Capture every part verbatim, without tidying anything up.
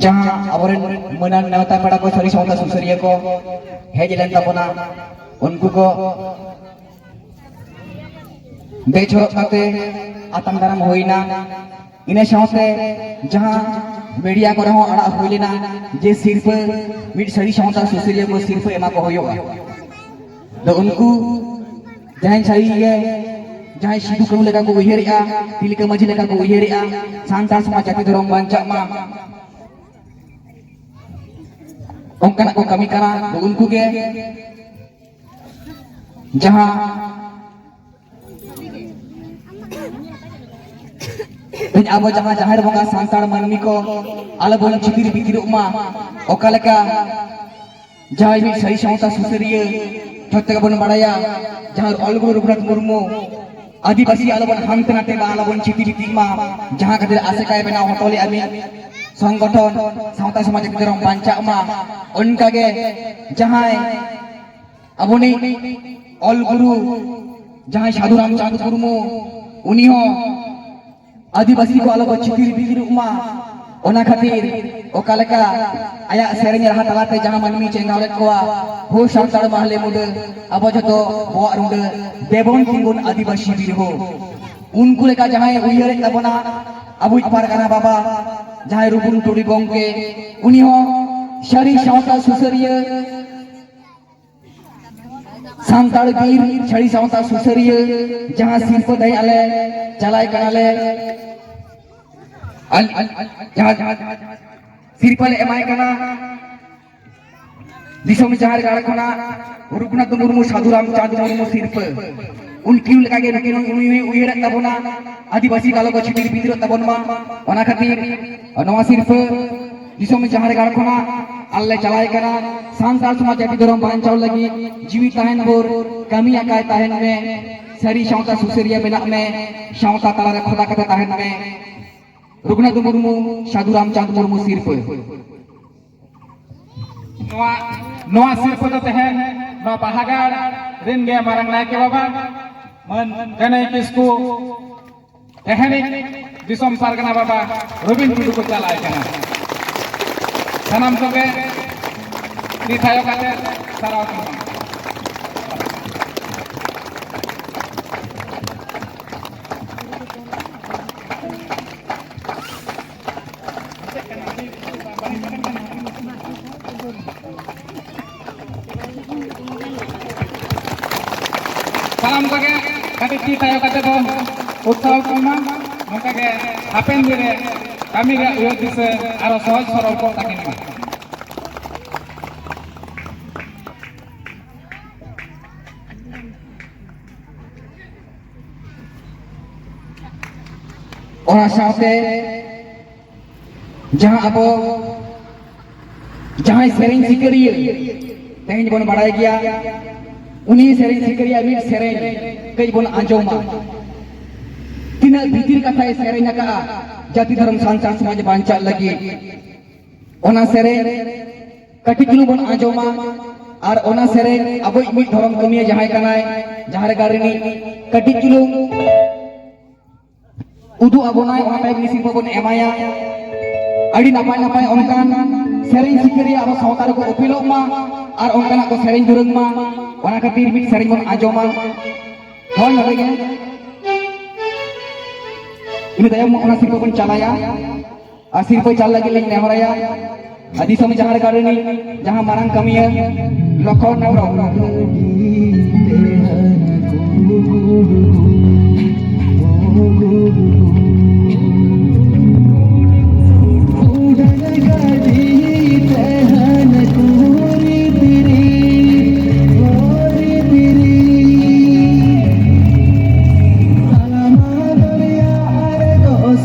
ᱡᱟᱦᱟᱸ ᱟᱵᱚᱨᱮᱱ ᱢᱟᱹᱱᱟᱱ ᱱᱮᱣᱛᱟ ᱯᱮᱲᱟ ᱠᱚ, ᱥᱟᱹᱨᱤ ᱥᱟᱶᱛᱟ ᱥᱩᱥᱟᱹᱨᱤᱭᱟᱹ ᱠᱚ ᱦᱮᱡ ᱞᱮᱱ ᱛᱟᱵᱚᱱᱟ, ᱩᱱᱠᱩ ᱠᱚ ᱵᱮᱪᱷᱚᱨᱚᱜ ᱠᱟᱛᱮ ᱟᱛᱟᱝ ᱫᱟᱨᱟᱢ ᱦᱩᱭᱱᱟ᱾ ᱤᱱᱟᱹ ᱥᱟᱶᱛᱮ ᱡᱟᱦᱟᱸ ᱢᱤᱰᱤᱭᱟ ᱠᱚᱨᱮ ᱦᱚᱸ ᱟᱲᱟᱜ ᱦᱩᱭ ᱞᱮᱱᱟ ᱡᱮ ᱥᱤᱨᱯᱟᱹ ᱢᱤᱫ ᱥᱟᱹᱨᱤ ᱥᱟᱶᱛᱟ ᱥᱩᱥᱟᱹᱨᱤᱭᱟᱹ ᱠᱚ ᱥᱤᱨᱯᱟᱹ ᱮᱢᱟ ᱠᱚ ᱦᱩᱭᱩᱜᱼᱟ᱾ ᱟᱫᱚ ᱩᱱᱠᱩ ᱡᱟᱦᱟᱸᱭ ᱥᱟᱹᱨᱤ ᱜᱮ, ᱡᱟᱦᱟᱸᱭ ᱥᱤᱫᱩ ᱠᱟᱹᱱᱦᱩ ᱞᱮᱠᱟ ᱠᱚ ᱩᱭᱦᱟᱹᱨᱮᱜᱼᱟ, ᱛᱤᱞᱠᱟᱹ ᱢᱟᱹᱡᱷᱤ ᱞᱮᱠᱟ ᱠᱚ ᱩᱭᱦᱟᱹᱨᱮᱜᱼᱟ, ᱥᱟᱱᱛᱟᱲ ᱥᱚᱢᱟᱡᱽ ᱡᱟᱹᱛᱤ ᱫᱷᱚᱨᱚᱢ ᱵᱟᱧᱪᱟᱜ ᱢᱟ, ᱚᱱᱠᱟᱱᱟᱜ ᱠᱚ ᱠᱟᱹᱢᱤ ᱠᱟᱱᱟ᱾ ᱟᱫᱚ ᱩᱱᱠᱩ ᱜᱮ ᱡᱟᱦᱟᱸ ᱛᱮᱦᱮᱧ ᱟᱵᱚ ᱡᱟᱦᱟᱸ ᱡᱟᱦᱮᱨ ᱵᱚᱸᱜᱟ ᱥᱟᱱᱛᱟᱲ ᱢᱟᱹᱱᱢᱤ ᱠᱚ ᱟᱞᱚᱵᱚᱱ ᱪᱷᱤᱛᱤᱨ ᱵᱷᱤᱛᱤᱨᱚᱜ ᱢᱟ, ᱚᱠᱟ ᱞᱮᱠᱟ ᱡᱟᱦᱟᱸᱭ ᱢᱤᱫ ᱥᱟᱹᱨᱤ ᱥᱟᱶᱛᱟ ᱥᱩᱥᱟᱹᱨᱤᱭᱟᱹ ᱡᱷᱚᱛᱚ ᱜᱮᱵᱚᱱ ᱵᱟᱲᱟᱭᱟ, ᱡᱟᱦᱟᱸ ᱚᱞ ᱜᱩᱨᱩ ᱨᱚᱜᱷᱩᱱᱟᱛᱷ ᱢᱩᱨᱢᱩ ᱟᱹᱫᱤᱵᱟᱹᱥᱤ ᱟᱞᱚᱵᱚᱱ ᱦᱟᱱᱛᱮ ᱱᱟᱛᱮ ᱢᱟ, ᱟᱞᱚᱵᱚᱱ ᱪᱷᱤᱛᱤ ᱵᱷᱤᱛᱤᱜ ᱢᱟ, ᱡᱟᱦᱟᱸ ᱠᱷᱟᱹᱛᱤᱨ ᱟᱥᱮᱠᱟᱭ ᱵᱮᱱᱟᱣ ᱦᱚᱴᱚ ᱞᱮᱫᱼᱟ ᱢᱤᱫ ᱥᱚᱝᱜᱚᱴᱷᱚᱱ, ᱥᱟᱶᱛᱟ ᱥᱚᱢᱟᱡᱽ ᱡᱟᱹᱛᱤ ᱫᱷᱚᱨᱚᱢ ᱵᱟᱧᱪᱟᱜ ᱢᱟ, ᱚᱱᱠᱟᱜᱮ ᱡᱟᱦᱟᱸᱭ ᱟᱵᱚᱱᱤᱡ ᱚᱞ ᱜᱩᱨᱩ ᱡᱟᱦᱟᱸᱭ ᱥᱟᱹᱫᱷᱩ ᱨᱟᱢᱪᱟᱸᱫᱽ ᱢᱩᱨᱢᱩ, ᱩᱱᱤ ᱦᱚᱸ ᱟᱹᱫᱤᱵᱟᱹᱥᱤ ᱠᱚ ᱟᱞᱚ ᱠᱚ ᱪᱷᱤᱛᱤᱨ ᱵᱷᱤᱛᱤᱨᱚᱜ ᱢᱟ, ᱚᱱᱟ ᱠᱷᱟᱹᱛᱤᱨ ᱚᱠᱟ ᱞᱮᱠᱟ ᱟᱭᱟᱜ ᱥᱮᱨᱮᱧ ᱨᱟᱦᱟ ᱛᱟᱞᱟᱛᱮ ᱡᱟᱦᱟᱸ ᱢᱟᱹᱱᱢᱤ ᱪᱮᱸᱜᱷᱟᱣ ᱞᱮᱫ ᱠᱚᱣᱟ, ᱦᱳ ᱥᱟᱱᱛᱟᱲ ᱢᱟᱦᱞᱮ ᱢᱩᱰᱟᱹ, ᱟᱵᱚ ᱡᱷᱚᱛᱚ ᱵᱚᱣᱟᱜ ᱨᱩᱸᱰᱟᱹ, ᱫᱮᱵᱚᱱ ᱛᱤᱸᱜᱩᱱ ᱟᱹᱫᱤᱵᱟᱹᱥᱤ ᱵᱤᱨ ᱦᱳ᱾ ᱩᱱᱠᱩ ᱞᱮᱠᱟ ᱡᱟᱦᱟᱸᱭ ᱩᱭᱦᱟᱹᱨᱮᱫ ᱛᱟᱵᱚᱱᱟ ᱟᱵᱚᱭᱤᱡ ᱯᱟᱨᱜᱟᱱᱟ ᱵᱟᱵᱟ, ᱡᱟᱦᱟᱸᱭ ᱨᱩᱵᱩᱞ ᱴᱩᱰᱩ ᱜᱚᱢᱠᱮ, ᱩᱱᱤ ᱦᱚᱸ ᱥᱟᱹᱨᱤ ᱥᱟᱶᱛᱟ ᱥᱩᱥᱟᱹᱨᱤᱭᱟᱹ, ᱥᱟᱱᱛᱟᱲ ᱵᱤᱨ ᱥᱟᱹᱨᱤ ᱥᱟᱶᱛᱟ ᱥᱩᱥᱟᱹᱨᱤᱭᱟᱹ, ᱡᱟᱦᱟᱸ ᱥᱤᱨᱯᱟᱹ ᱛᱟᱦᱮᱸ ᱟᱞᱮ ᱪᱟᱞᱟᱭ ᱠᱟᱱᱟᱞᱮ, ᱟᱞ-, ᱟᱞ-, ᱟᱞ-, ᱡᱟᱦᱟᱸ, ᱡᱟᱦᱟᱸ, ᱡᱟᱦᱟᱸ ᱥᱤᱨᱯᱟᱹ ᱞᱮ ᱮᱢᱟᱭ ᱠᱟᱱᱟ ᱫᱤᱥᱚᱢ ᱡᱟᱦᱮᱨ ᱜᱟᱲ ᱠᱷᱚᱱᱟᱜ ᱨᱚᱜᱷᱩᱱᱟᱛᱷ ᱢᱩᱨᱢᱩ, ᱥᱟᱹᱫᱷᱩ ᱨᱟᱢᱪᱟᱸᱫᱽ ᱢᱩᱨᱢᱩ ᱥᱤᱨᱯᱟᱹ᱾ ᱩᱱᱠᱤᱱ ᱞᱮᱠᱟᱜᱮ ᱱᱩᱠᱤᱱ ᱦᱚᱸ ᱩᱭ-, ᱩᱭ-, ᱩᱭᱦᱟᱹᱨᱮᱫ ᱛᱟᱵᱚᱱᱟ, ᱟᱹᱫᱤᱵᱟᱹᱥᱤ ᱠᱚ ᱟᱞᱚ ᱠᱚ ᱪᱷᱤᱛᱤᱨ ᱵᱷᱤᱛᱤᱨᱚᱜ ᱛᱟᱵᱚᱱ ᱢᱟ᱾ ᱚᱱᱟ ᱠᱷᱟᱹᱛᱤᱨ ᱱᱚᱣᱟ ᱥᱤᱨᱯᱟᱹ ᱫᱤᱥᱚᱢ ᱡᱟᱦᱮᱨ ᱜᱟᱲ ᱠᱷᱚᱱᱟᱜ ᱟᱞᱮ ᱞᱮ ᱪᱟᱞᱟᱭ ᱠᱟᱱᱟ᱾ ᱥᱟᱱᱛᱟᱲ ᱥᱚᱢᱟᱡᱽ ᱡᱟᱹᱛᱤ ᱫᱷᱚᱨᱚᱢ ᱵᱟᱧᱪᱟᱣ ᱞᱟᱹᱜᱤᱫ ᱡᱤᱣᱤ ᱛᱟᱦᱮᱱ ᱵᱷᱳᱨ ᱠᱟᱹᱢᱤ ᱟᱠᱟᱭ ᱛᱟᱦᱮᱱ ᱢᱮ᱾ ᱥᱟᱹᱨᱤ ᱥᱟᱶᱛᱟ ᱥᱩᱥᱟᱹᱨᱤᱭᱟᱹ ᱵᱮᱱᱟᱜ ᱢᱮ, ᱥᱟᱶᱛᱟ ᱛᱟᱞᱟᱨᱮ ᱠᱷᱚᱫᱟ ᱠᱟᱛᱮ ᱛᱟᱦᱮᱱ ᱢᱮ᱾ ᱨᱚᱜᱷᱩᱱᱟᱛᱷ ᱢᱩᱨᱢᱩ, ᱥᱟᱹᱫᱷᱩ ᱨᱟᱢᱪᱟᱸᱫᱽ ᱢᱩᱨᱢᱩ ᱥᱤᱨᱯᱟᱹ᱾ ᱱᱚᱣᱟ, ᱱᱚᱣᱟ ᱥᱤᱨᱯᱟᱹ ᱫᱚ ᱛᱮᱦᱮᱧ ᱱᱚᱣᱟ ᱵᱟᱦᱟᱜᱟᱲ ᱨᱮᱱ ᱜᱮ ᱢᱟᱨᱟᱝ ᱱᱟᱭᱠᱮ ᱵᱟᱵᱟ ᱢᱟᱹᱱ ᱠᱟᱹᱱᱟᱹᱭ ᱠᱤᱥᱠᱩ ᱛᱮᱦᱮᱧ ᱫᱤᱥᱚᱢ ᱯᱟᱨᱜᱟᱱᱟ ᱵᱟᱵᱟ ᱨᱚᱵᱤᱱ ᱴᱩᱰᱩ ᱠᱚ ᱪᱟᱞᱟᱜ ᱠᱟᱱᱟ᱾ ᱥᱟᱱᱟᱢ ᱠᱚᱜᱮ ᱛᱤ ᱛᱷᱟᱭᱚ ᱠᱟᱛᱮ ᱥᱟᱨᱦᱟᱣ ᱛᱟᱵᱚᱱ᱾ ᱥᱟᱱᱟᱢ ᱠᱚᱜᱮ ᱠᱟᱹᱴᱤᱡ ᱛᱤ ᱛᱷᱟᱭᱚ ᱠᱟᱛᱮ ᱵᱚ ᱩᱛᱥᱟᱦᱚ ᱠᱚ ᱮᱢᱟ᱾ ᱱᱚᱝᱠᱟ ᱜᱮ ᱦᱟᱯᱮᱱ ᱫᱤᱱ ᱨᱮ ᱠᱟᱹᱢᱤ ᱨᱮᱭᱟᱜ ᱩᱭᱦᱟᱹᱨ ᱫᱤᱥᱟᱹ ᱟᱨᱚ ᱥᱚᱦᱚᱡ ᱥᱚᱨᱚᱞ ᱠᱚᱜ ᱛᱟᱹᱠᱤᱱ ᱢᱟ᱾ ᱚᱱᱟ ᱥᱟᱶᱛᱮ ᱡᱟᱦᱟᱸ ᱟᱵᱚ, ᱡᱟᱦᱟᱸᱭ ᱥᱮᱨᱮᱧ ᱥᱤᱠᱟᱹᱨᱤᱭᱟᱹ ᱛᱮᱦᱮᱧ ᱵᱚᱱ ᱵᱟᱲᱟᱭ ᱜᱮᱭᱟ, ᱩᱱᱤ ᱥᱮᱨᱮᱧ ᱥᱤᱠᱟᱹᱨᱤᱭᱟᱹ ᱢᱤᱫ ᱥᱮᱨᱮᱧ ᱠᱟᱹᱡ ᱵᱚᱱ ᱟᱸᱡᱚᱢᱟ᱾ ᱛᱤᱱᱟᱹᱜ ᱵᱷᱤᱛᱤᱨ ᱠᱟᱛᱷᱟᱭ ᱥᱮᱨᱮᱧ ᱟᱠᱟᱫᱼᱟ ᱡᱟᱹᱛᱤ ᱫᱷᱚᱨᱚᱢ ᱥᱟᱱᱛᱟᱲ ᱥᱚᱢᱟᱡᱽ ᱵᱟᱧᱪᱟᱜ ᱞᱟᱹᱜᱤᱫ᱾ ᱚᱱᱟ ᱥᱮᱨᱮᱧ ᱠᱟᱹᱴᱤᱡ ᱪᱩᱞᱩᱝ ᱵᱚᱱ ᱟᱸᱡᱚᱢᱟ᱾ ᱟᱨ ᱚᱱᱟ ᱥᱮᱨᱮᱧ ᱟᱵᱚᱭᱤᱡ ᱢᱤᱫ ᱫᱷᱚᱨᱚᱢ ᱠᱟᱹᱢᱤᱭᱟᱹ ᱡᱟᱦᱟᱸᱭ ᱠᱟᱱᱟᱭ, ᱡᱟᱦᱟᱸ ᱨᱮ ᱜᱟᱨᱤᱱᱤ ᱠᱟᱹᱴᱤᱡ ᱪᱩᱞᱩᱝ ᱩᱫᱩᱜ ᱟᱵᱚᱱᱟᱭ, ᱚᱱᱟ ᱛᱟᱭᱚᱢ ᱩᱱᱤ ᱥᱤᱨᱯᱟᱹ ᱵᱚᱱ ᱮᱢᱟᱭᱟ᱾ ᱟᱹᱰᱤ ᱱᱟᱯᱟᱭ ᱱᱟᱯᱟᱭ ᱚᱱᱠᱟᱱ ᱥᱮᱨᱮᱧ ᱥᱤᱠᱟᱹᱨᱤᱭᱟᱹ ᱟᱵᱚ ᱥᱟᱶᱛᱟ ᱨᱮᱠᱚ ᱩᱯᱮᱞᱚᱜ ᱢᱟ ᱟᱨ ᱚᱱᱠᱟᱱᱟᱜ ᱠᱚ ᱥᱮᱨᱮᱧ ᱫᱩᱨᱟᱹᱝ ᱢᱟ᱾ ᱚᱱᱟ ᱠᱷᱟᱹᱛᱤᱨ ᱢᱤᱫ ᱥᱮᱨᱮᱧ ᱵᱚᱱ ᱟᱸᱡᱚᱢᱟ᱾ ᱦᱳᱭ, ᱱᱚᱰᱮ ᱜᱮ᱾ ᱤᱱᱟᱹ ᱛᱟᱭᱚᱢ ᱚᱱᱟ ᱥᱤᱨᱯᱟᱹ ᱵᱚᱱ ᱪᱟᱞᱟᱭᱟ᱾ ᱟᱨ ᱥᱤᱨᱯᱟᱹ ᱪᱟᱞ ᱞᱟᱹᱜᱤᱫ ᱞᱤᱧ ᱱᱮᱦᱚᱨᱟᱭᱟ ᱟᱨ ᱫᱤᱥᱚᱢ ᱡᱟᱦᱟᱸ ᱨᱮ ᱜᱟᱨᱤᱱᱤ, ᱡᱟᱦᱟᱸ ᱢᱟᱨᱟᱝ ᱠᱟᱹᱢᱤᱭᱟᱹ ᱞᱚᱠᱷᱚᱱ ᱦᱮᱢᱵᱨᱚᱢ᱾